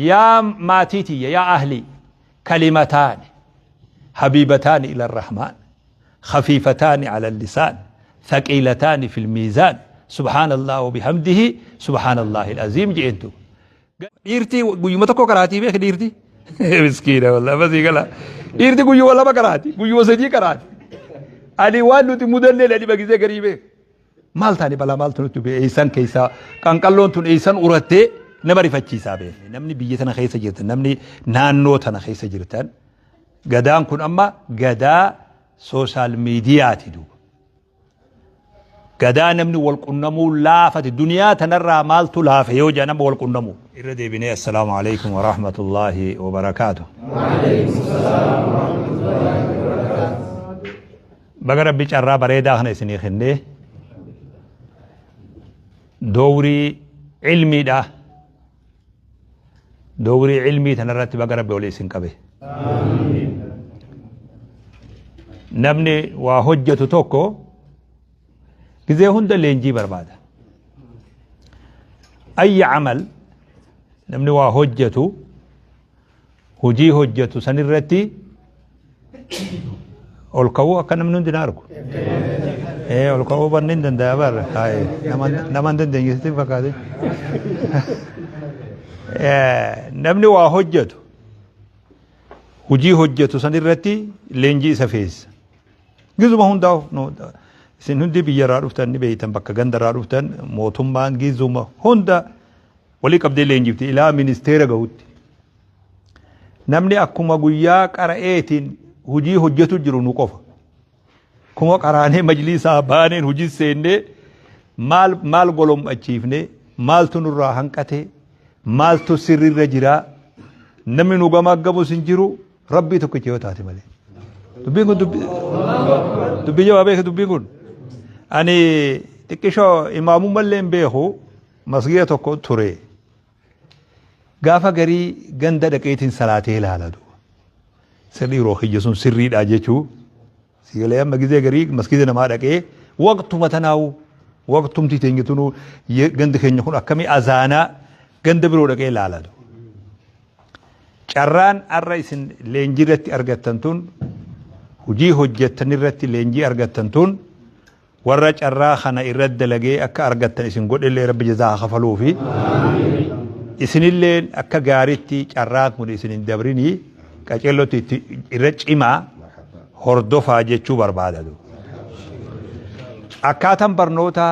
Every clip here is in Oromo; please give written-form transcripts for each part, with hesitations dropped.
Yaa maatii tiyya, yaa ahlii, kalimataani habiibataani ila rahmaan, khafiifataani ala lisaan, thaqiilataani fil miizaan, subhaanallah wa bihamdihi, subhaanallahi al-aziim je'een duuba. Dhiirtii guyyuma tokko qaraatii beeki dhiirtii. Miskiina wallah basii gala. Dhiirti guyyuma lama qaraati, guyyuma sadii qaraati. Ani waan nuti mudannee na dhiba gisee garii beek. Maal taane balaa maaltu nutti dhufe eessan keessaa qanqalloon tun eessan urattee nama rifachiisaa beek. Namni biyya tana keessa jirtan, namni naannoo tana keessa jirtan, gadaan kun amma gadaa sooshaal miidiyaati duuba. Gadaa namni wal qunnamuu laafate duniyaa tanarraa maaltu laafe yoo jedhan amma wal qunnamuu. Irra deebinee assalaamu alaikum wa rahmatullaahi wa barakaatu. Baga Rabbi carraa bareedaa kana isinii kennee dowrii ilmiidha. Dowrii ilmii tanarratti baga Rabbi olii isin qabe. Namni waa hojjetu tokko gizee hunda leenjii barbaada. Ayyi camal namni waa hojjetu hojii hojjetu sanirratti ol ka'uu akka namni hundi na argu. Ee ol ka'uu banni hin danda'a barra. Haye nama hin dandeenye sitti hin fakkaate. Namni waa hojjetu hojii hojjetu sanirratti leenjii isa feessa. Gizuma hundaaf isin hundi biyyarraa dhuftan ni beektan, bakka gandarraa dhuftan mootummaan gizuma hunda walii qabdee leenjifti ilaa ministeera gahutti. Namni akkuma guyyaa qara'eetiin hojii hojjetu jiru nu qofa. Kuma qaraanee majliisaa baaneen hojii seennee maal maal golom'achiifne, maaltu nurraa hanqate, maaltu sirriirra jira, namni nu gamaaggamus hin jiru, rabbii tokkicha yoo taate malee. Dubbiin kun dubbii jabaa beeka dubbiin kun. Ani xiqqishoo imaamummallee hin beeku, masgiida tokko ture. Gaafa garii ganda dhaqeetiin salaatee ilaala duuba. Sirrii yeroo kiyya sun sirriidha jechuu. Sigalee amma gizee garii masgiida namaa dhaqee waqtuma tanaawu waqtumti teenya tunuu gandi keenya kun akkamii azaanaa ganda biroo dhaqee ilaala duuba. Carraan har'a isin leenjii irratti argattan tun, hojii hojjettan irratti leenjii argattan tun, Warra carraa kana irratti dalagee akka argattan isin godhellee Rabbi jazaa haa kafaluufi. Isinilleen akka gaaritti carraan kun isin hin dabrinii qaceellotti itti irra cimaa hordofaa jechuu barbaada. Akkaataan barnoota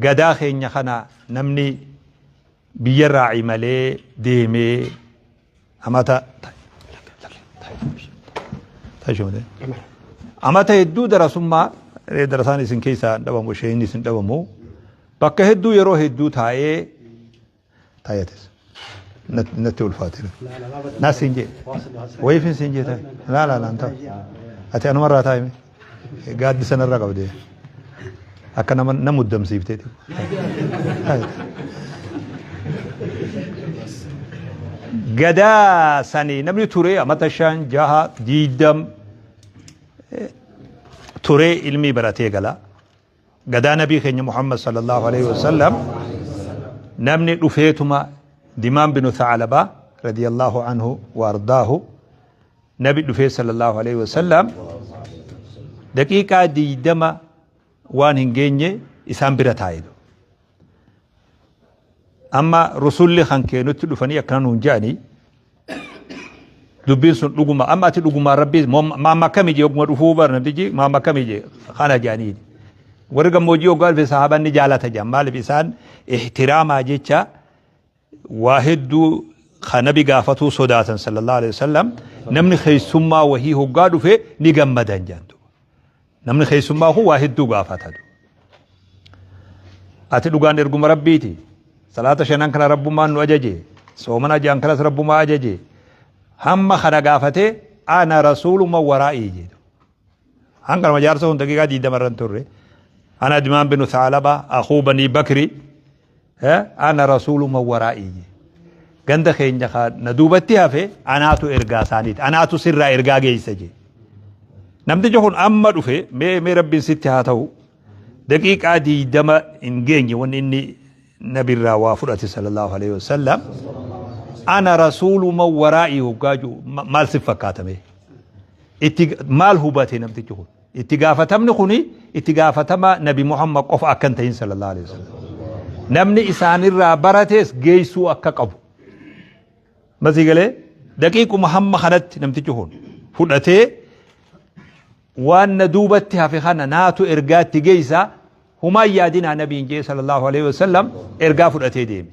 gadaa keenya kana namni biyyarraa imalee deemee amata amata hedduu darasummaa darasaan isin keessaa hin dhabamu, isheen isin dhabamu, bakka hedduu yeroo hedduu taa'ee taayatis natti ulfaate naas siin jee wayiifin siin jee taa'e laa laa laan taa'u ati anumarraa taa'ime gaaddisa narra qabdee akka nama na muddamsiifteeti. Gadaa sanii namni ture amata 5, 6, 20 turee ilmii baratee gala. Gadaa nabii keenya Muhammad sallallahu alaihi wasallam namni dhufeetuma Dimaam binu Tha'alabaa radiyallahu anhu wa ardaahu nabi dhufee sallallahu alaihi wasallam daqiiqaa 20 waan hin geenye isaan bira taa'e. Amma rusulli kan kee nutti dhufanii akkana nuun jedhanii, dubbiin sun dhuguma, amma ati dhugumaan rabbii maamma akkamii jee oguma dhufuu bar namtichi maamma akkamii jee kana jedhanii. Warri gammoojjii hoggaa dhufe sahaabaan ni jaalata jedhan, maaliif isaan ihtiraamaa jecha waa hedduu ka nabi gaafatuu sodaatan sallallahu alaihi wasallam, namni keessummaa wahii hoggaa dhufe ni gammadan jedhan. Namni keessummaa kun waa hedduu gaafata. Ati dhugaan erguma rabbiiti, salaata shanan kana rabbummaan nu ajaje, soomana ja'an kanas rabbumaa ajaje, hamma kana gaafatee ana rasuuluma waraa'ii jedhu. Hanga nama jaarsa kun daqiiqaa 20 irra hin turre. Ana Dimaan binu Thaalaba akuu Banii Bakri ana rasuuluma waraa'ii. Ganda keenya ka na duubatti hafe anaatu ergaa isaaniiti. Anaatu sirraa ergaa geessa jee. Namtichi kun amma dhufe mee mee rabbiin sitti haa ta'u daqiiqaa 20 hin geenye wanni inni nabirraa waa fudhate sallallahu alaihi wasallam. Ana rasuulu man waraa'ii hoggaa jiru maal si fakkaatame? Itti maal hubate namtichi kun? Itti gaafatamni kuni itti gaafatama Nabi Muhammad qofa akka hin ta'in sallallahu alaihi wasallam. Namni isaanirraa barates geessuu akka qabu. Masii galee daqiiquma hamma kanatti namtichi kun fudhatee waan na duubatti hafe kana naatu ergaa itti geessa humaa hin yaadinaa nabiin jee sallallahu alaihi wasallam ergaa fudhatee deeme.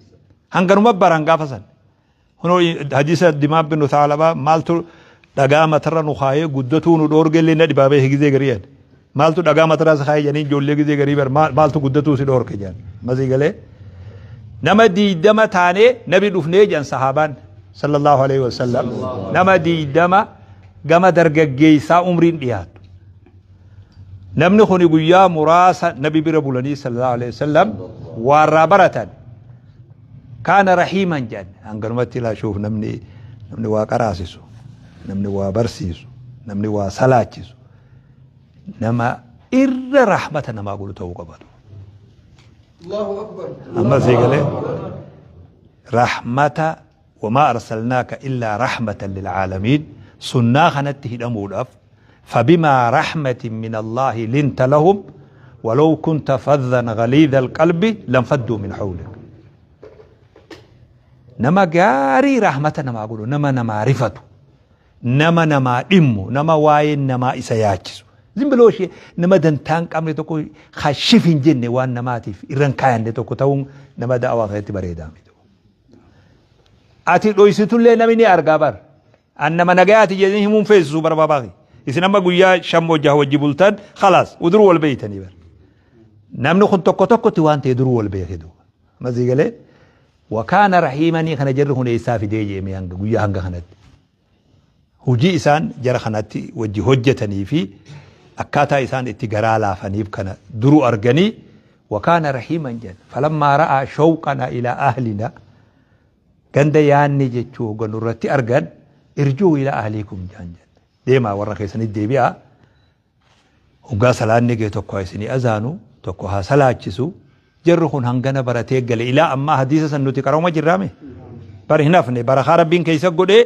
Hanganuma baran gaafa san. Kunoo hadiisa Dimaam bin Thaalabaa maaltu dhagaa matarra nu kaayee guddatuu nu dhoorge illee na dhibaa beeke gizee garii jedhan. Maaltu dhagaa matarraa si kaayee jedhanii ijoollee gizee garii bar maaltu guddatuu si dhoorke jedhan. Masii galee nama 20 taanee nabi dhufnee jedhan sahaabaan sallallahu alaihi wasallam nama 20 gama dargaggeessaa umriin dhiyaatu. Namni kuni guyyaa muraasa nabi bira bulanii sallallahu alaihi wasallam waarraa baratan. Kaana rahiiman jedhan hanganumatti ilaashuuf namni namni waa qaraasisu namni waa barsiisu namni waa salaachisu nama irra rahmata namaa godhu ta'uu qabatu. Allahu Akbar. Amma sii galee rahmata wamaa arsalnaaka illaa rahmatan lilcaalamiin sunnaa kanatti hidhamuudhaaf fabimaa rahmatin min allaahi linta lahum walaw kunta fadhan ghaliidha alqalbi lanfadduu min hawlik nama gaarii rahmata namaa godhu nama namaa rifatu nama namaa dhimmu nama waa'een namaa isa yaachisu zim biloo ishee nama dantaa hin qabne tokko ka shif hin jenne waan namaatiif irra hin kaayanne tokko ta'uun nama da'awaa keessatti bareedaa miti. Ati dhoysitullee namni ni argaa bar. An nama nagayaati jedhanii himuun feesisu barbaabaa. Isin amma guyyaa shan moo jaha wajji bultan khalaas uduruu wal beeytanii bar. Namni kun tokko tokkotti waan ta'e duruu wal beeke duuba. Masii galee wakaana rahiimanii kana jarri kun eessaa fidee jeemee hanga guyyaa hanga kanatti. Hujii isaan jara kanatti wajji hojjetanii fi akkaataa isaan itti garaa laafaniif kana duruu arganii wakaana rahiiman jedhan. Falammaa ra'aa shawqana ilaa ahlina ganda yaanni jechuu hoggannu irratti argan irjuu ilaa ahliikum jedhan jedhan. Deemaa warra keessanitti deebi'aa. Hoggaa salaanni ga'e tokko haa isinii azaanu, tokko haa salaachisu. Jarri kun hangana baratee gale. Ilaa ammaa hadiisa san nuti qara'uma jirraame. Bar hin hafne barakaa rabbiin keessa godhee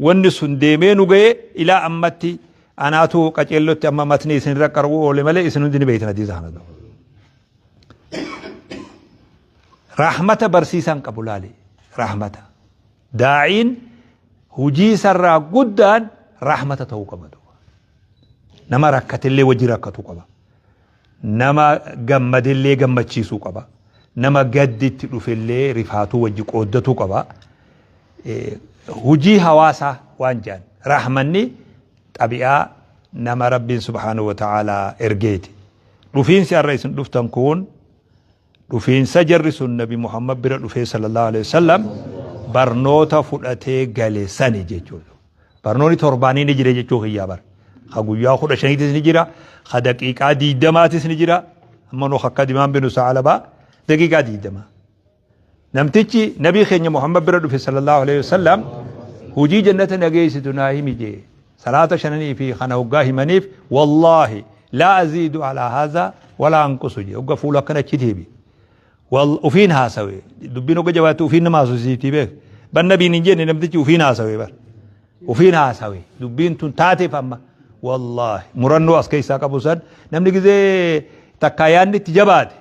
wanni sun deemee nu ga'e ilaa ammatti anaatu qaceellotti amma matni isinirra qara'uu oole malee isin hundi ni beektan hadiisa kana. Rahmata barsiisaan qabu laali. Rahmata. Daa'iin hujii isarraa guddaan rahmata ta'uu qaba. Nama rakkatellee wajji rakkatu qaba. Nama gammadellee gammachiisuu qaba. Nama gadditti dhufellee rifaatuu wajji qooddatuu qaba. Hujii hawaasaa waan jedhan rahmanni xabi'aa nama Rabbiin subhaanahu wa ta'aalaa ergeeti. Dhufiinsi har'a isin dhuftan kun dhufiinsa jarri sun Nabi Muhammad bira dhufee sallallahu alaihi wasallam barnoota fudhatee gale sani jechuudha. Barnoonni torbaanii ni jira jechuu kiyyaa bara. Ka guyyaa 15tis ni jira, ka daqiiqaa 20tis ni jira. Amma nu akka Dimaan binu Sa'alabaa daqiiqaa 20. Namtichi Nabii keenya Muhammad bira dhufe sallallahu alaihi wasallam hujii jannata nageessitu naa himi jee. Salaata shananii fi kana hoggaa himaniif wallaahi laa aziidu alaa haazaa walaa anqusu jee hogga fuula akkana achi deebi. Wal ufiin haasawe dubbiin hogga jabaatti ufiin nama haasofsiiftii beek. Ban nabiin hin jenne namtichi ufiin haasawe bar. Ufiin haasawe dubbiin tun taateef amma wallaahi murannoo as keessaa qabu san namni gizee takkaa yaadni itti jabaate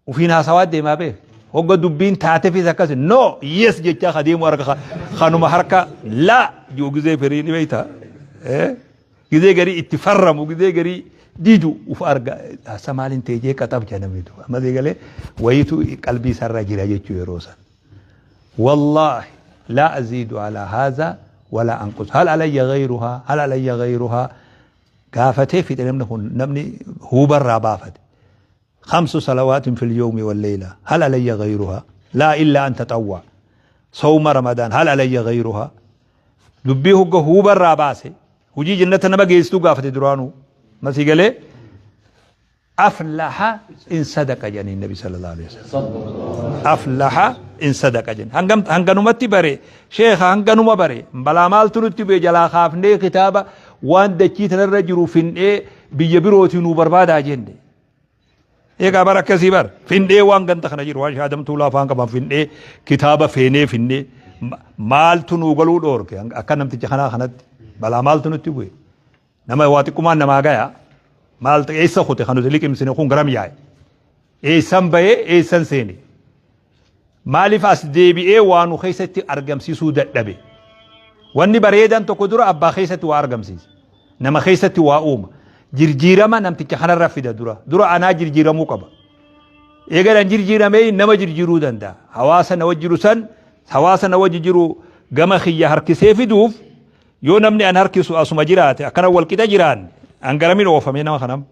Ufiin haasawaa deemaa beek. Hogga dubbiin taatefis akkas no yes jechaa ka deemu harka kanuma harka la jiru gizee firii ni beekta. Gizee garii itti farramu gizee garii didu uf arga hasa maaliin ta'e jee qaxab jedha namni duuba. Amma galee wayitu qalbii isaarra jira jechuu yeroo san. Wallaahi laa aziidu alaa haazaa walaa anqus hal alayya gayruhaa hal alayya gayruhaa gaafatee fixe namni kun namni huubarraa baafate. Khamsu salawaatin fil yawmi wal layla hal alayya ghayruha laa illa an taxawwa sawma ramadaan hal alayya ghayruha dubbii hogga huubarraa baase hujii jannata nama geessituu gaafate duraanuu masii galee aflaha in sadaqa jedhanii nabi sallallahu alaihi wasallam aflaha in sadaqa jedhan hangam hanganumatti bare sheekha hanganuma bare balaa maaltu nutti bu'e jalaa kaafnee kitaaba waan dachii tanarra jiru fin'ee biyya birootii nuu barbaadaa jenne Egaa bara akkasii bara findhee waan ganda kana jiru waan shaadamtuu laafaan qaban findhee kitaaba feenee finnee Maaltu nuu galuu dhoorke akka namticha kanaa kanatti balaa maaltu nutti bu'e? Nama waa xiqqumaan namaa gaya maaltu eessa kute kan nuti liqimsine kun garam yaa'e? Eessan bahee eessan seene? Maaliif as deebi'ee waa nu keessatti argamsiisuu dadhabe? Wanni bareedan tokko dura abbaa keessatti waa argamsiisa. Nama keessatti waa uuma. Jirjiirama namticha kanarra fida dura. Dura anaa jirjiiramuu qaba. Eegalan jirjiiramee nama jirjiiruu danda'a. Hawaasa na wajji jiru san hawaasa na wajji jiru gama kiyya harkisee fiduuf yoo namni an harkisu asuma jiraate akkana walqixa jiraanne an garamin oofame nama kanam.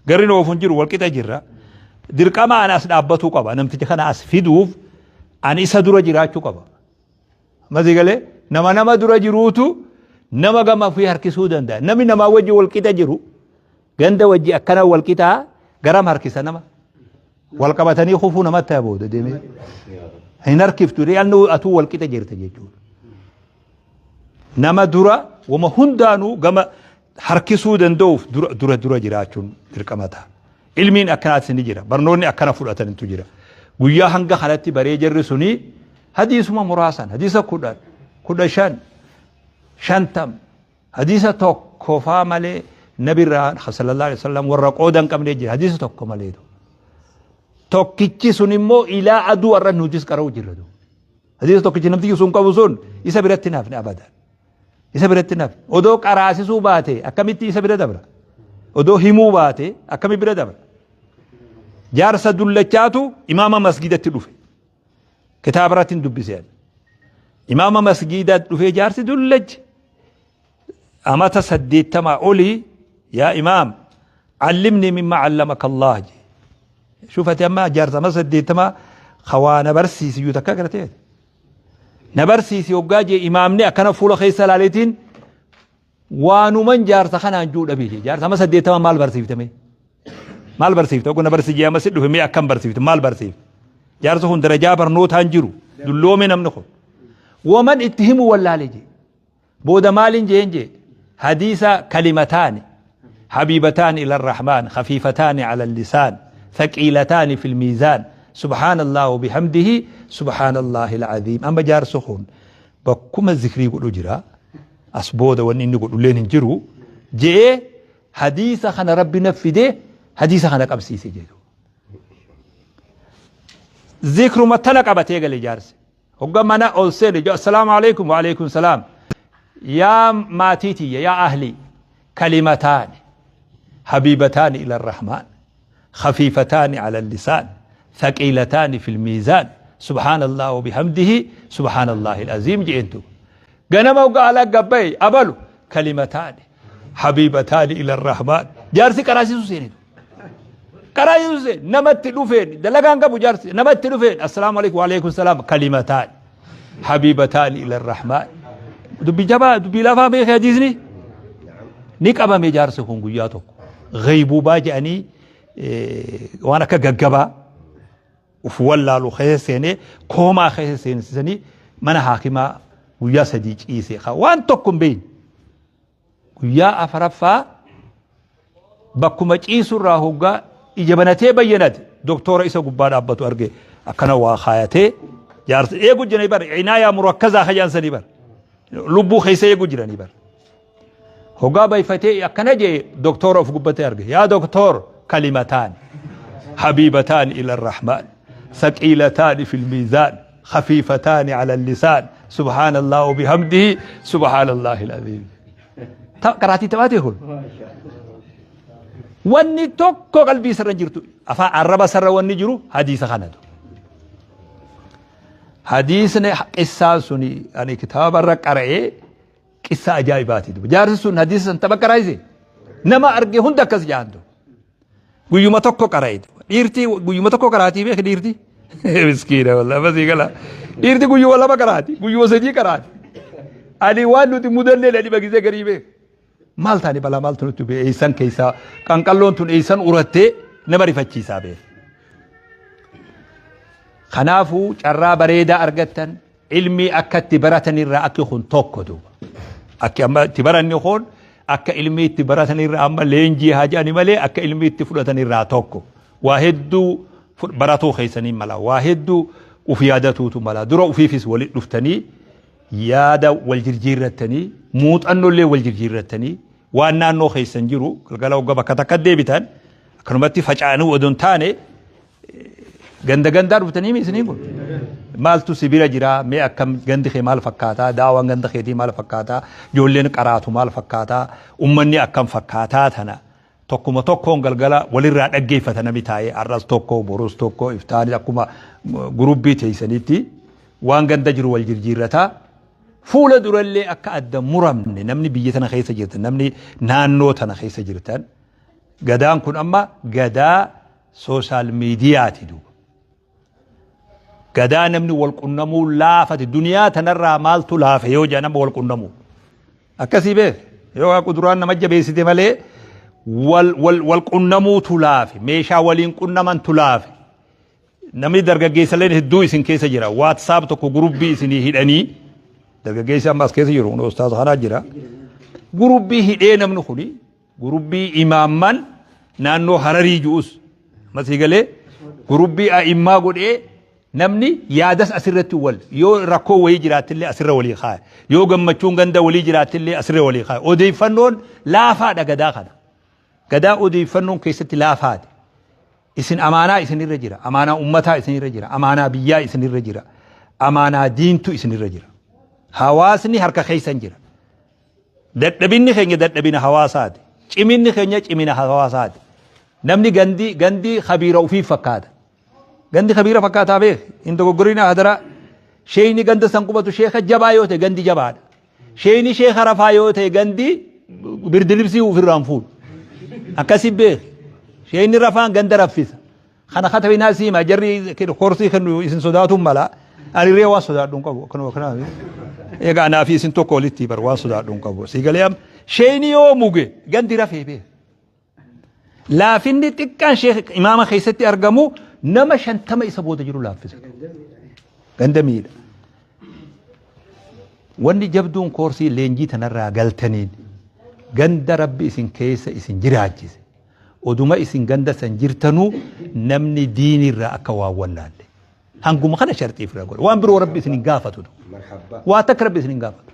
Garri oofu hin jiru walqixa jirra. Dirqama an as dhaabbatuu qaba. Namticha kana as fiduuf an isa dura jiraachuu qaba. Masii galee nama nama dura jiruutu nama gama ofii harkisuu danda'a. Namni namaa wajji walqixa jiru ganda wajji akkana walqixaa garam harkisa nama. Wal qabatanii kufuu namatti haa booda deemee. Hin harkiftu li'annu atuu walqixa jirta jechuudha. Nama dura wama hundaanuu gama harkisuu danda'uuf dura dura dura jiraachuun dirqama ta'a. Ilmiin akkanaatis ni jira. Barnoonni akkana fudhatanitu jira. Guyyaa hanga kanatti baree jarri suni hadiisuma muraasan hadiisa 10 15 50 hadiisa tokko faa malee nabirraa sallallahu alaihi wasallam warra qooda hin qabne jira hadiisa tokko malee. Tokkichi sun immoo ilaa aduu har'a nutis qara'u jirra. Hadiisa tokkichi namtichi sun qabu sun isa biratti hin hafne abadan. Isa biratti hin hafne. Odoo qaraasisuu baate akkamitti isa bira dabra? Odoo himuu baate akkami bira dabra? Jaarsa dullachaatu imaama masgiidatti dhufe. Kitaaba irratti hin dubbise. Imaama masgiidaatti dhufee jaarsi dullachi amata 80 olii yaa imaam allimnii mimma allamaka Allah jee. Shufate amma jaarsa amata 80 ka waa na barsiisi iyyuu takka gartee. Na barsiisi hoggaa jee imaamni akkana fuula keessa ilaaleetiin waanuman jaarsa kanaan juu dhabee jee. Jaarsa amma 80 maal barsiiftame? Maal barsiifte? Oguu na barsiisi jee amma si dhufe mee akkam barsiifte? Maal barsiifte? Jaarsa kun darajaa barnootaan jiru. Dulloome namni kun. Waman itti himu wallaale jee. Booda maalin jeen jee hadiisa kalimataani habiibataani ila rahmaan khafiifataani ala lisaan thaqiilataani fil miizaan subhaanallah wa bihamdihi subhaanallahi alcaziim. Amma jaarsi kun bakkuma zikrii godhu jira as booda wanni inni godhulleen hin jiru je'ee hadiisa kana rabbi na fide hadiisa kana qabsiise jedhu. Zikruma tana qabatee gale jaarsi. Hogga mana ol seene jo assalaamu alaikum wa alaikum salaam. Yaa maatii tiyya yaa ahlii kalimataani habiibataani ila rahmaan khafiifataani ala lisaan thaqiilataani fil miizaan subhaanallah wa bihamdihi subhaanallahi al-aziim je'entu. Ganama hogga ala gabbaye abalu kalimataani habiibataani ila rahmaan jaarsi qaraasisu seenitu. Karaa Yesuus namatti dhufeen dalagaan qabu jaarsi namatti dhufeen assalaamu alaikum wa alaikum salaam kalimataan habiibataan ila rahmaan dubbii jabaa dubbii lafaa beekee hadiisni ni qabame jaarsi kun guyyaa tokko gaybuubaa jedhanii waan akka gaggabaa uf wallaalu keessa seenee koomaa keessa seensisanii mana haakimaa guyyaa 3 ciise waan tokko hin beekne. Guyyaa afaraffaa bakkuma ciisurraa hoggaa ija banatee bayyanate doktoora isa gubbaa dhaabbatu arge akkana waa kaayatee jaarsa eegu jiranii bar cinaayaa murakkazaa kajaansanii bar lubbuu keessa eegu jiranii bar hoggaa bayfatee akkana jee doktoora of gubbatee arge yaa doktoor kalimataan habiibataan ila rahmaan saqiilataan fil miizaan khafiifataani ala lisaan subhaanallah wa bihamdihi subhaanallahi alazim. Qaraatii taphaatee kun. Wanni tokko qalbii isarra jirtu afaan arraba isarra wanni jiru hadiisa kanatu. Hadiisni qissaan suni ani kitaaba irra qara'ee qissa ajaa'ibaati. Jaarsi sun hadiisa san tapha qaraayise nama arge hunda akkas jaantu. Guyyuma tokko qara'e. Dhiirti guyyuma tokko qaraatii beeki dhiirti. Miskiina wallah basii gala. Dhiirti guyyuma lama qaraati. Guyyuma sadii qaraati. Ani waan nuti mudannee na dhiba gisee garii beek. Maal taane balaa maaltu nutti bee eessan keessaa qanqalloon tun eessan urattee nama rifachiisaa beek. Kanaafuu carraa bareedaa argattan Ilmii akka itti baratanirraa akki kun tokko duuba. Akki amma itti baranni kun akka ilmii itti baratanirraa amma leenjii haa jedhani malee akka ilmii itti fudhatanirraa tokko. Waa hedduu baratuu keessanii mala. Waa hedduu uf yaadatuutu mala. Dura ufiifis walit dhuftanii yaada wal jirjiirrattanii muuxannollee wal jirjiirrattanii waan naannoo keessan jiru galgala hogga bakka takka deebitan akkanumatti faca'anii odoo hin taane ganda gandaa dhuftanii isiniin kun maaltu si bira jira, mee akkam gandi kee maal fakkaataa, daawaan ganda keetii maal fakkaataa, ijoolleen qaraatu maal fakkaataa, ummanni akkam fakkaataa, tana tokkuma tokkoon galgala walirraa dhaggeeffata namni taa'ee har'as tokko borus tokko iftaanis akkuma gurubbii teessanitti waan ganda jiru wal jirjiirrataa. Fuula durallee akka adda muramne namni biyya tana keessa jirtan, namni naannoo tana keessa jirtan, gadaan kun amma gadaa social mediaati duuba. Gadaa namni wal qunnamuu laafati. Duniyaa tanarraa maaltu laafe yoo jedhan, amma wal qunnamuu. Akkasii beek, yoo quduraan nama jabeessite malee wal wal wal qunnamuutu laafe, meeshaa waliin qunnamantu laafe. Namni dargaggeessalleen hedduu isin keessa jira. WhatsApp tokko gurubbii isinii hidhanii, dargaggeessi amma as keessa jiru kun ustaaza kanaa jira. Gurubbii hidhee namni kuni gurubbii imaamman naannoo Hararii ji'us masii galee gurubbii a'immaa godhee namni yaadas asirratti wal yoo rakkoo wayii jiraattillee asirra walii kaaya, yoo gammachuun ganda walii jiraattillee asirra walii kaaya. Odeeffannoon laafaadha. Gadaa kana gadaa odeeffannoon keessatti laafaadha. Isin amaanaa isinirra jira, amaanaa ummataa isinirra jira, amaanaa biyyaa isinirra jira, amaanaa diintu isinirra jira. Hawaasni harka keessan jira. Dadhabinni keenya dadhabina hawaasaati, ciminni keenya cimina hawaasaati. Namni gandi gandi kabiira ofii fakkaata. Gandi kabiira fakkaataa beek, hin dogoggorina hadaraa. Sheeyni ganda san qubatu sheeka jabaa yoo ta'e gandi jabaadha. Sheeyni sheeka rafaa yoo ta'e gandi birdilibsii ofirraan fuudhu. Akkasi beek. Sheeyni rafaan ganda raffisa. Kana katabinaa siima, jarri koorsii kennu isin sodaatuun mala. Ani ree waan sodaadhu hin qabu. Akkanuma kanaaf. Egaa anaa fi isin tokko walitti bar waan sodaadhu hin qabu. Si galee amma sheeyni yoo muge gandi rafee beek. Laafinni xiqqaan sheekh imaama keessatti argamu nama 50 isa booda jiru laaffisa. Ganda miidha. Wanni jabduun koorsii leenjii tanarraa galtaniin ganda Rabbi isin keessa isin jiraachise. Oduma isin ganda san jirtanuu namni diinirraa akka waan wallaalle. Hanguma kana sharxii ofirraa godha. Waan biroo Rabbi isin hin gaafatu. Waa takka Rabbi isin hin gaafatu.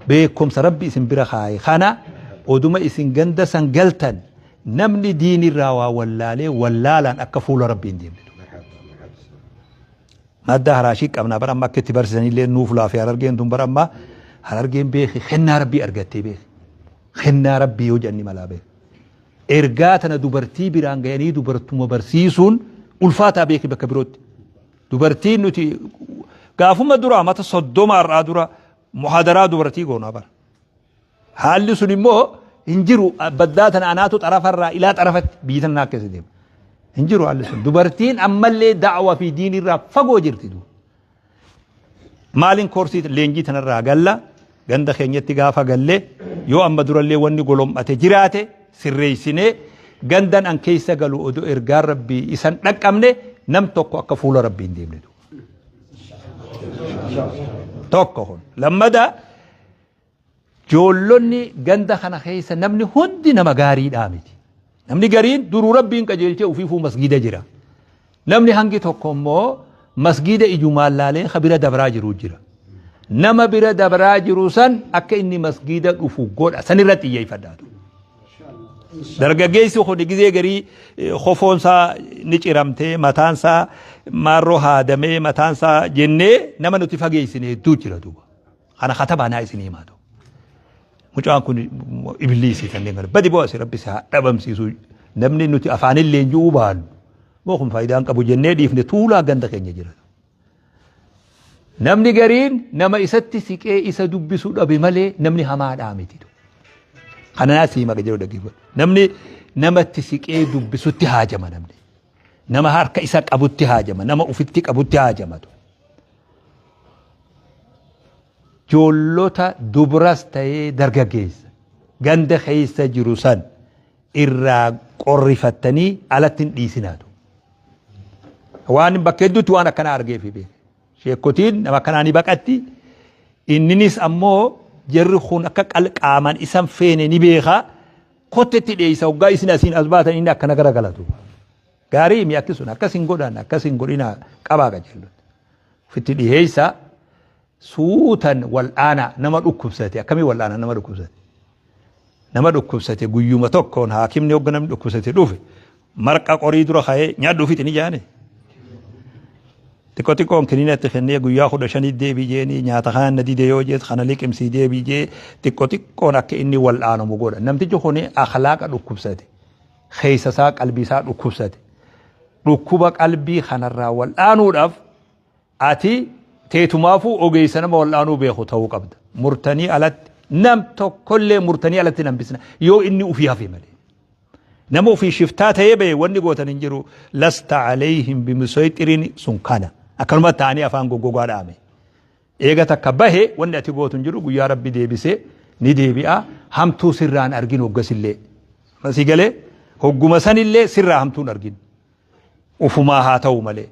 Beekumsa Rabbi isin bira kaaye kana oduma isin ganda san galtan namni diinirraa waa wallaalee wallaalaan akka fuula Rabbi hin deemne. Madda haraashii qabnaa bara amma akka itti barsiisanillee nuuf laafee. Harargeen tun bara amma Harargeen beeki kennaa Rabbii argattee beeki. Kennaa Rabbii yoo jedhanni malaa beeki. Ergaa tana dubartii biraan gayanii dubartuma barsiisuun ulfaataa beeki bakka birootti. Dubartiin nuti gaafuma dura mata 30 har'aa dura muhaadaraa dubartii goonaa bara. Haalli sun immoo hin jiru, baddaa tana anaatu xarafarraa ilaa xarafatti biyyi tana naa keessa deema. Hin jiru haalli sun. Dubartiin ammallee da'wa fi diinirraa fagoo jirti. Maaliin koorsii leenjii tanarraa galla, ganda keenyatti gaafa galle yoo amma durallee wanni golom'ate jiraate sirreessinee gandan an keessa galu odoo ergaan Rabbii isan dhaqqabne nam tokko akka fuula Rabbii hin deemne. Tokko kun. Lammada, joollonni ganda kana keessa namni hundi nama gaariidhaa miti. Namni gariin duruu Rabbiin qajeelchee ofiifuu masgiida jira. Namni hangi tokko immoo masgiida ijumaan laalee ka bira dabraa jiru jira. Nama bira dabraa jiru san akka inni masgiida dhufu godha. San irratti xiyyeeffadhaatu. Dargaggeessi kun gizee garii kofoonsaa ni ciramtee, mataansaa maarroo haadamee, mataansaa jennee nama nuti fageessine hedduu jira duuba. Kana katabaa naa isin himaatu. Mucaan kun ibliisii kanneen kana badi bo'asi, Rabbi si haa dhabamsiisu, namni nuti afaanin leenji'uu baannu moo kun faayidaa hin qabu jennee dhiifne tuulaa ganda keenya jira. Namni gariin nama isatti siqee isa dubbisuu dhabe malee namni hamaadhaa miti. Kana naa sii maqa jedhu dhaggeeffadhu. Namni namatti siqee dubbisutti haajama namni. Nama harka isa qabutti haajama, nama ufitti qabutti haajamatu. Joollota dubras ta'ee dargaggeessa ganda keessa jiru san irraa qorrifattanii alatti hin dhiisinaatu. Waan bakka hedduutti waan akkanaa argee fi beeke. Sheekotiin nama akkanaa ni baqatti. Inninis ammoo jarri kun akka qaamaan isan feene ni beeka. Kottetti dheeysa hoggaa isin asiin as baatan inni akkana garagalatu. Gaarii mi akki sun, akkas hin godhan, akkas hin godhina qabaa qajeellotti. Ofitti dhiheeysa suutan wal'aana nama dhukkubsate akkamii wal'aana nama dhukkubsate. Nama dhukkubsate guyyuma tokkoon haakimni hogga namni dhukkubsate dhufe marqa qorii dura ka'ee nyaadhu ofitti ni jaane. Xiqqoo xiqqoon kiniina itti kennee guyyaa 15 deebii jeeni nyaata kana na dide yoo jeet kana liqimsii deebii jee xiqqoo xiqqoon akka inni wal'aanamu godha. Namtichi kun akhlaaqa dhukkubsate. Keessa isaa qalbii isaa dhukkubsate. Dhukkuba qalbii kanarraa wal'aanuudhaaf ati teetumaafuu ogeessa nama wal'aanuu beeku ta'uu qabda. Murtanii alatti nam tokkollee murtanii alatti hin hambisna yoo inni ufii hafe malee. Nama ofii shiftaa ta'ee bahe wanni gootan hin jiru. Lasta alayhim bimusayxirin sun kana. Akkanuma ta'anii afaan goggogaa dhaame. Eega takka bahe wanni ati gootu hin jiru guyyaa rabbi deebisee ni deebi'a. Hamtuu sirraan argin hoggasillee. Masii galee hogguma sanillee sirraa hamtuun argin. Ufumaa haa ta'u malee.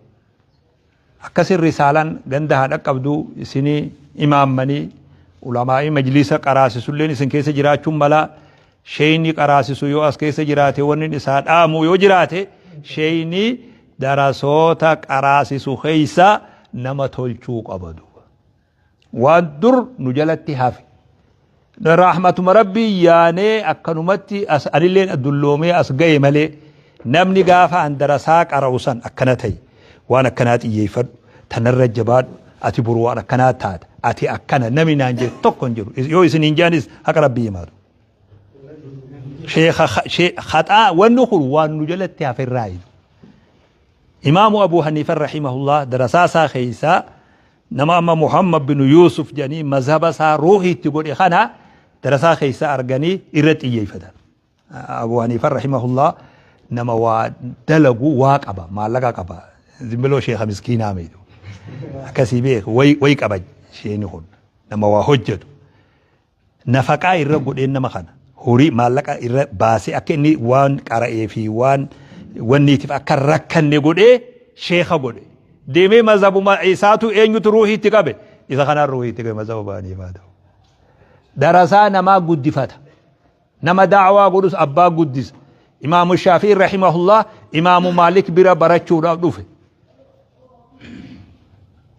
Akkasin risaalaan ganda haa dhaqqabdu isinii imaammanii ulamaa'ii majlisa qaraasisulleen isin keessa jiraachuun malaa sheeyni qaraasisu yoo as keessa jiraate wanni isaa dhaamu yoo jiraate sheeyni darasoota qaraasisu keessa nama tolchuu qaba duuba. Waan dur nu jalatti hafe. Rahmatuma rabbii yaanee akkanumatti as anilleen dulloomee as ga'e malee namni gaafa an darasaa qara'u san akkana ta'i waan akkanaa xiyyeeffadhu tanarra jabaadhu ati boru waan akkanaa taata ati akkana namni naan jedhu tokko hin jiru yoo isin hin jaanis haqa rabbii himaatu. Sheekha haxaa wanni kun waan nu jalatti haferraa jiru. Imaamu Abuu Haniifa rahimahullah darasaa isaa keessaa Nama amma Muhammad bin Yuusuf jedhanii mazhaba isaa ruuhii itti godhe kana darasaa keessa arganii irra xiyyeeffatan. Abu Haniifa rahimahullah nama waa dalagu waa qaba maallaqa qaba. Zimbiloo sheekha miskiinaa miitu. Akkasii beeku wayi qaba sheeni kun nama waa hojjetu. Nafaqaa irra godheen nama kana horii maallaqa irra baasee akka inni waan qara'ee fi waan wanniitiif akka hin rakkanne godhee sheekha godhe. Deemee mazhabuma isaatu eenyutu ruuhii itti qabe? Isa kanaan ruuhii itti qabe mazhaba ba'anii haa ta'u. Darasaa namaa guddifata. Nama da'awaa godhus abbaa guddisa. Imaamu Shaafi'i rahimahullah Imaamu Maalik bira barachuudhaaf dhufe.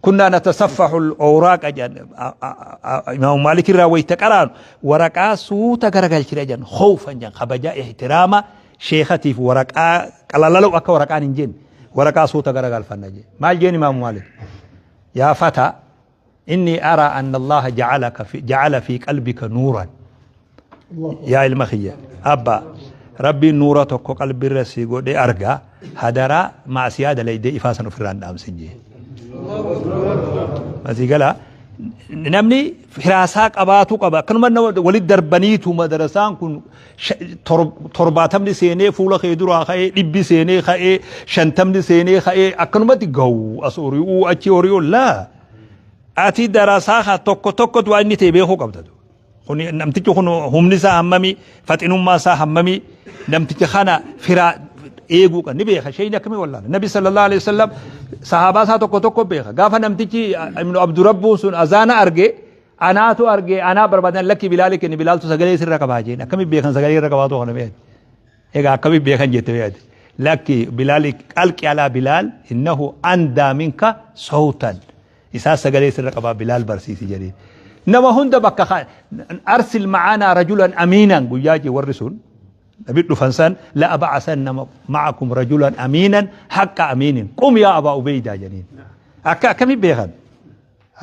Kunnaa natasaffahu al-awraaqa jedhan Imaamu Maalik irraa wayita qaraanu waraqaa suuta garagalchina jedhan khawfan jedhan kabajaa ihtiraama sheekatiif waraqaa qalalalu akka waraqaan hin jenne waraqaa suuta garagalfanna jedhe. Maal jeen Imaamu Maalik? Yaa fataa Inni araa anna Allaha ja'alaka fi ja'ala fi qalbika nuuran. Yaa ilma kiyya abba rabbiin nuura tokko qalbirra si godhe arga hadaraa maasiyaa dalaydee ifaa san ofirraa hin dhaamsin jee. Masii galaa namni firaasaa qabaatu qaba akkanuma nama walitti darbaniitu madarasaan kun 70 seenee fuula kee duraa ka'ee 100 seenee ka'ee 50 seenee ka'ee akkanumatti ga'u as hori'uu achi hori'uu laa Ati darasaa ka tokko tokkotu waan inni ta'e beekuu qabda. Kun namtichi kun humni isaa hammami, faxinummaa isaa hammami, namticha kana firaa eeguu qaba. Ni beeka sheeyni akkamii wallaala. Nabi sallallahu alaihi wasallam sahaabaa isaa tokko tokko beeka. Gaafa namtichi Ibnu Abdurabbuun sun azaana arge anaatu arge anaa barbaadan lakki bilaali kenni bilaaltu sagalee sirra qabaa jeen. Akkamii beekan sagalee irra qabaatu kana beekan. Egaa akkamitti beekan jette beekate. Lakki Bilaali qalqi alaa Bilaal innahu andaa minka sawtan. Isaa sagalee sirra qabaa Bilaal barsiisi jedhee. Nama hunda bakka arsil ma'anaa rajulan amiinan guyyaa jee warri sun nabi dhufan san la aba'asanna ma'akum rajulan amiinan haqqa amiinin qum yaa abaa ubeydaa jedheen. Akka akkamitti beekan?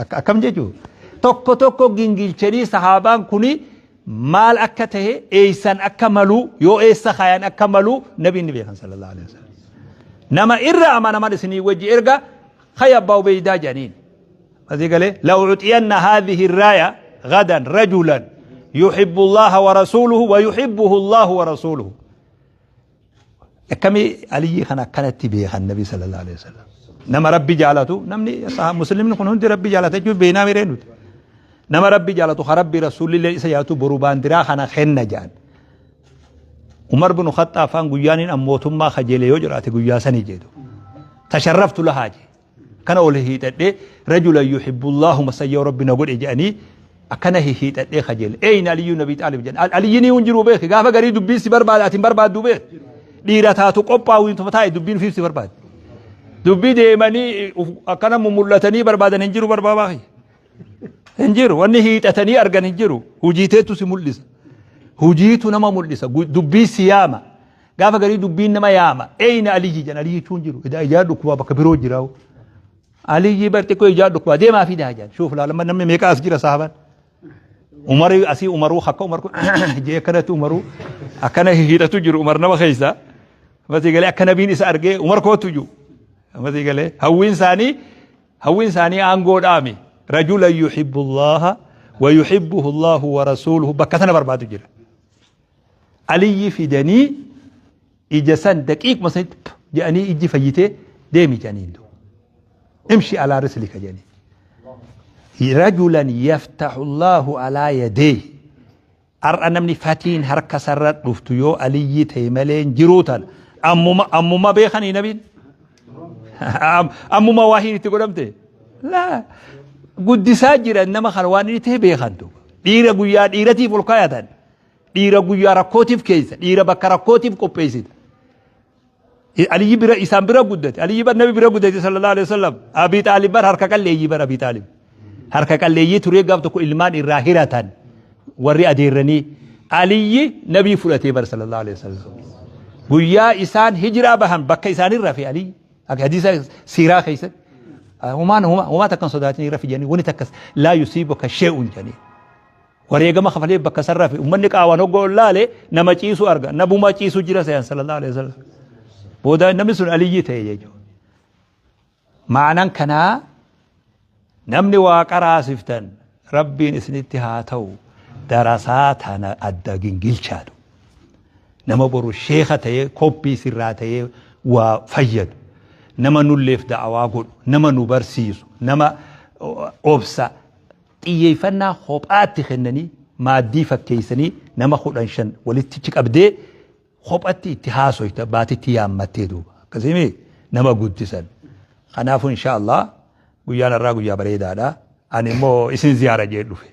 Akka akkam jechuu tokko tokko gingilchanii sahaabaan kuni maal akka tahe eeysan akka maluu yoo eessa kaayan akka maluu nabiin ni beekan sallallahu alaihi wasallam. Nama irra amanaman isinii wajji erga kaya abbaa ubeydaa jedhaniin. Asii galee la ucxiyanna haadhihi raaya gadan rajulan yuhibbu allaha wa rasuuluhu wa yuhibbuhu allahu wa rasuuluhu. Akkami Aliyyii kana akkanatti beekan Nabi sallallahu alaihi wasallam. Nama Rabbi jaalatu namni muslimni kun hundi Rabbi jaalata jechuun beeknaa miree nuti. Nama Rabbi jaalatu ka Rabbi rasuulillee isa jaalatu boru baandiraa kana kenna jedhan. Umar bin Khaxxaab faan guyyaan hin mootummaa kajeele yoo jiraate guyyaa sanii jedhu. Tasharraftu lahaa jedhe. Akkana ol hiixadhee rajulan yuhibbullaahu masayyoo rabbi na godhe jedhanii akkana hiixadhee kajeele. Eeyna Aliyyuu Nabii Xaalib jedhan. Aliyyi ni hin jiru beeki gaafa garii dubbiin si barbaada ati hin barbaaddu beeki. Dhiira taatu qophaa'u hin taa'e dubbiin ofiif si barbaaddi. Dubbii deemanii akkana mumul'atanii barbaadan hin jiru barbaabaa kiyya. Hin jiru. Wanni hiixatanii argan hin jiru. Hujiiteetu si mul'isa. Hujiitu nama mul'isa. Dubbii si yaama. Gaafa garii dubbiin nama yaama. Eeyna Aliyyi jedhan Aliyyi jechuun jiru. Edaa ijaa dhukkubaa bakka biroo jira. Aliyyi bar xiqqoo ijaa dhukkubaa deemaa fidaa jedhan. Shuuf laalama namni meeqa as jira saaban. Umari asii umaruu akka umar kun jee akkanatti umaruu akkana hiixatu jiru umar nama keessa. Masii galee akka nabiin isa argee umar kootu jiru. Masii galee hawwiin isaanii hawwiin isaanii aangoo dhaami. Rajula yuhibbu Allaha wa yuhibbuhu Allahu wa rasuuluhu bakka sana barbaadu jira. Aliyyi fidanii ija san daqiiquma sanitti jedhanii ijji fayyitee deemi jedhaniin duuba. Imshi alaa rislika jedhanii. Rajulan yaftahu Allahu alaa yadeehi. Har'a namni fatiin harka sarra dhuftu yoo Aliyyi ta'e malee hin jiruu tana. Ammuma ammuma beekanii nabiin. Ammuma waahiin itti godhamte. Laa guddisaa jiran nama kana waan inni ta'e beekan duuba. Dhiira guyyaa dhiiratiif ol kaayatan. Dhiira guyyaa rakkootiif keessa. Dhiira bakka rakkootiif qopheessita. Aliyyi bira isaan bira guddate. Aliyyi bar nabi bira guddate sallallahu alaihi wasallam. Abii Xaalib bar harka qalleeyyii bar Abii Xaalib. Harka qalleeyyii turee gaaf tokko ilmaan irraa hiratan warri adeerranii. Aliyyi nabii fudhatee bar sallallahu alaihi wasallam. Guyyaa isaan hijiraa bahan bakka isaanii rafe Aliyyi. Akka hadiisa siiraa keessatti. Humaan humaa takkan sodaatin rafi jedhanii wani takkas laa yusiibuka shee'un jedhanii. Wareegama kafalee bakka san rafe ummanni qaawaan hogga ol laale nama ciisu arga nabumaa ciisu jira sayan sallallahu alaihi wasallam. Booda namni sun Aliyyi ta'e jechuudha. Ma'anaan kanaa namni waa qaraasiftan rabbiin isinitti haa ta'u darasaa tana adda gingilchaadhu. Nama boru sheeka ta'ee koppii sirraa ta'ee waa fayyadu. Nama nulleef da'awaa godhu, nama nu barsiisu, nama obsa xiyyeeffannaa kophaatti kennanii maaddii fakkeessanii nama kudhan shan walitti qabdee kophatti itti haasoyta baatitti yaammattee duuba akkasii nama guddisan. Kanaafuu insha Allah guyyaan har'aa guyyaa bareedaadha. Ani immoo isin ziyaara jee dhufe.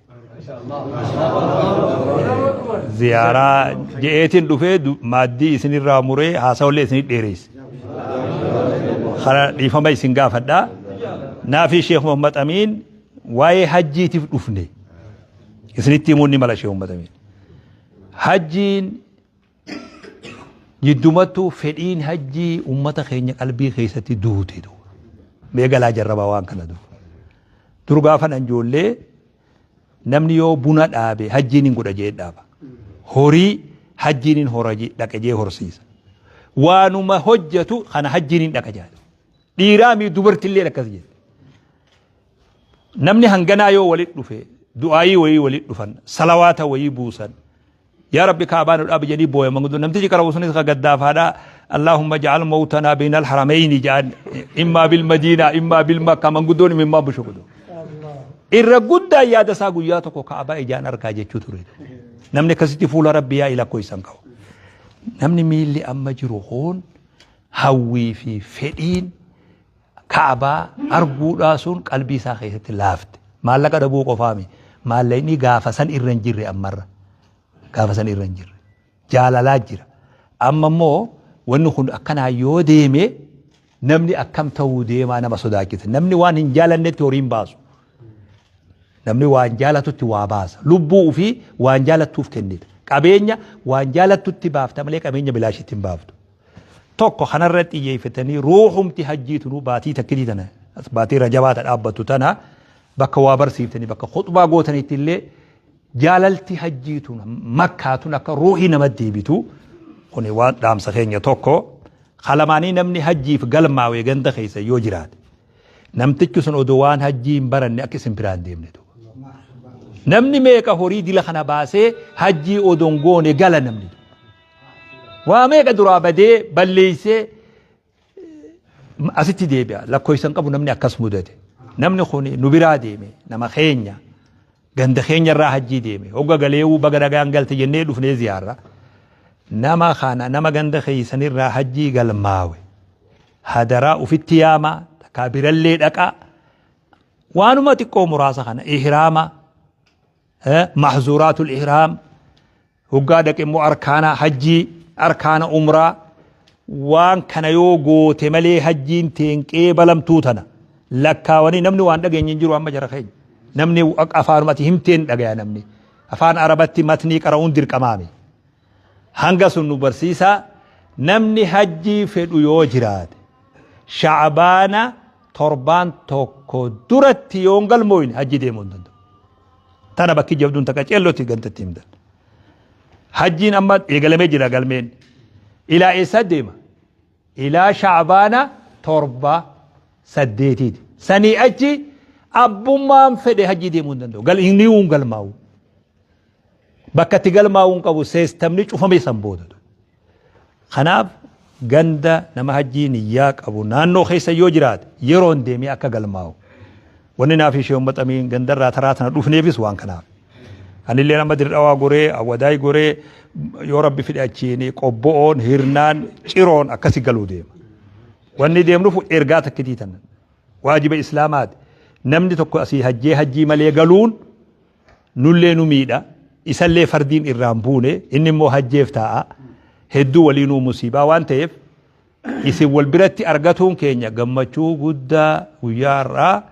Ziyaaraa je'eetiin dhufee maaddii isinirraa muree haasawallee isinit dheereesse. Kana dhiifama isin gaafadha. Naafii Sheekh Muhammad Amiin Waa'ee hajjiitiif dhufne isinitti himuun ni mala ishee uummata miidha. Hajjiin jiddumattuu fedhiin hajjii uummata keenya qalbii keessatti duute duuba. Mee galaa jarrabaa waan kana duuba. Dur gaafa nan ijoollee namni yoo buna dhaabe hajjiin hin godha jee dhaaba. Horii hajjiin hin hora dhaqa jee horsiisa. Waanuma hojjetu kana hajjiin hin dhaqa jaa. Dhiiraa mii dubartillee akkas jette. Namni hanganaa yoo walit dhufe du'aayii wayii walit dhufan salawaata wayii buusan yaa rabbi kaabaa nu dhaabi jedhii booya manguddoo namtichi qara'u sunis ka gaddaafaadha Allahumma ja'al mawtanaa bainal haramayni ja'an immaa bil madiinaa immaa bil makkaa manguddoon imimmaa bushukudu. Irra guddaa yaada isaa guyyaa tokko kaabaa ijaan argaa jechuu ture. Namni akkasitti fuula rabbi yaa ilakkoo isan qabu. Namni miilli amma jiru kun hawwii fi fedhiin Ka'abaa arguudhaa sun qalbii isaa keessatti laafte. Maallaqa dhabuu qofaami. Maallaqni gaafa san irra hin jirre ammarra. Gaafa san irra hin jirre. Jaalalaa jira. Amma immoo wanni kun akkanaa yoo deeme namni akkam ta'uu deemaa nama sodaachisa. Namni waan hin jaalannetti horii hin baasu. Namni waan jaalatutti waa baasa. Lubbuu ofii waan jaalattuuf kennita. Qabeenya waan jaalattutti baafta malee qabeenya bilaashitti hin baaftu. Tokko kanarra xiyyeeffatanii ruuhumti hajjii tunuu baatii takkitii tana baatii rajabaa ta dhaabbattu tana bakka waa barsiiftanii bakka khuxbaa gootanitti illee jaalalti hajjii tun makkaa tun akka ruuhii nama deebitu kuni waan dhaamsa keenya tokko kalamaanii namni hajjiif galmaawee ganda keessa yoo jiraate namtichi sun odoo waan hajjii hin baranne akka isin biraan deemne duuba. Namni meeqa horii dila kana baasee hajjii odoo hin goone gala namni. Waa meeqa duraa badee balleessee asitti deebi'a. Lakkoofsa hin qabu namni akkas mudate. Namni kun nu biraa deeme nama keenya ganda keenya irraa hajjii deeme hogga galeewuu baga nagaan galte jennee dhufnee ziyaarra. Nama kana nama ganda keessanirraa hajjii galmaawe hadaraa ufitti yaamaa takkaa birallee dhaqaa waanuma xiqqoo muraasa kana ihraama mahzuuraatul ihraam Hoggaa dhaqe immoo arkaana hajjii, arkaana umraa, Waan kana yoo goote malee hajjiin teen qeebalamtuu tana lakkaawanii namni waan dhageenye hin jiru amma jara keenya. Namni afaanumatti himteen dhagaya namni. Afaan Arabatti matnii qara'uun dirqamaami. Hanga sun nu barsiisaa namni hajjii fedhu yoo jiraate sha'abaana torbaan tokko duratti yoo hin galmooyne hajji deemuu hin danda'u. Tana bakki jabduun takka ceellotti gantatti himtan. Hajjiin amma eegalamee jira galmeen. Ilaa eessaa deema? Ilaa sha'abaana torba saddeetiiti. Sanii achi abbummaan fedhe hajjii deemuu hin danda'u. Inni hin galmaa'u. Bakka itti galmaa'uu hin qabu seestamni cufame san booda. Kanaaf ganda nama hajjii niyyaa qabu naannoo keessa yoo jiraate yeroon deemee akka galmaa'u. Wanni naaf ishee uummata amiin gandarraa taraa tana dhufneefis waan kanaaf. Anillee nama Dirdhawaa goree, Awwadaay goree yoo rabbi fidhe achiin qobbo'oon, hirnaan, ciroon akkasi galuu deema. Wanni deemnuuf ergaa takkitii tana. Waajiba Islaamaati. Namni tokko asii hajjee hajjii malee galuun nullee nu miidha. Isallee fardiin irraan buune inni immoo hajjeef taa'a. Hedduu waliinuu musiibaa waan ta'eef isin wal biratti argatuun keenya gammachuu guddaa guyyaa har'aa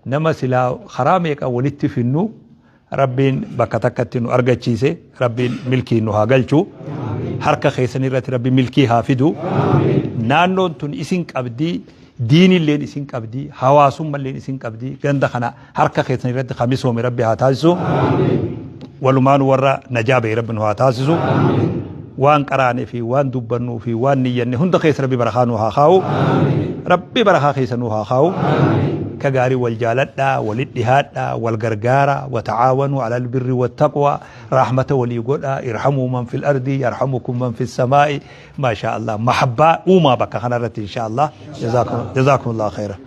nama silaa karaa meeqa walitti finnu Rabbiin bakka takkatti nu argachiise. Rabbiin milkii nu haa galchu. Harka keessan irratti Rabbi milkii haa fidu. Naannoon tun isin qabdi, diinilleen isin qabdi, hawaasummalleen isin qabdi. Ganda kana harka keessan irratti kan misoome Rabbi haa taasisu. Walumaan warra najaa ba'e Rabbi nu haa taasisu. Waan qaraanee fi waan dubbannuu fi waan niyyanne hunda keessa Rabbi barakaa nu haa kaa'u. Rabbi barakaa keessa nu haa kaa'u. Ka gaarii wal jaaladhaa, walit dhihaadhaa, wal gargaaraa, wata'aawanuu alal birri wattaqwaa, rahmata walii godhaa, irhamuu man fil ardi, yarhamukum man fis samaa'i. Maashaa Allah. Mahabbaa uumaa bakka kanarratti inshaa Allah. Jazaakum Allah khairan.